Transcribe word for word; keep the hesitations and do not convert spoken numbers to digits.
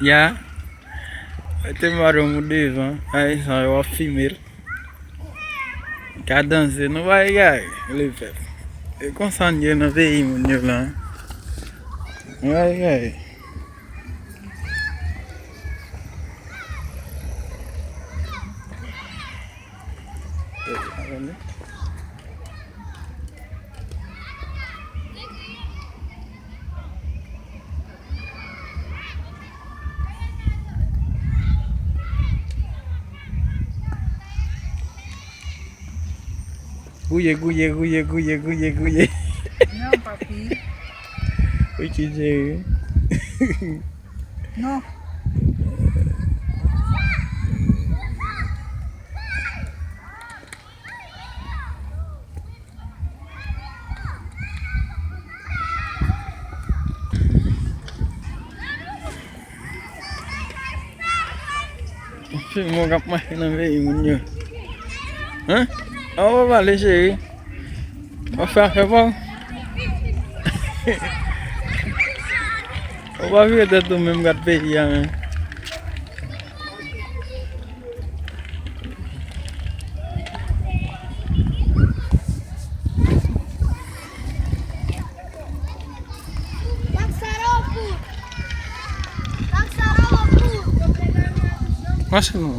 Ya. Mete madanm ou devan. Ay, sa yo ap fime l. Ka danse, nou pa egare, lepèp. E konsa n ye nan peyi moun yo la. Nou pa egare. Gouye, gouye, gouye, gouye, gouye, gouye. Non, papi. Ou ki jere. Non. Anpil moun k ap mache nan peyi moun yo. Hein? An, w ap pale, cheri. W ap fè afè pa w. Ou pa vire tèt ou menm gad peyi a, men. Mache non.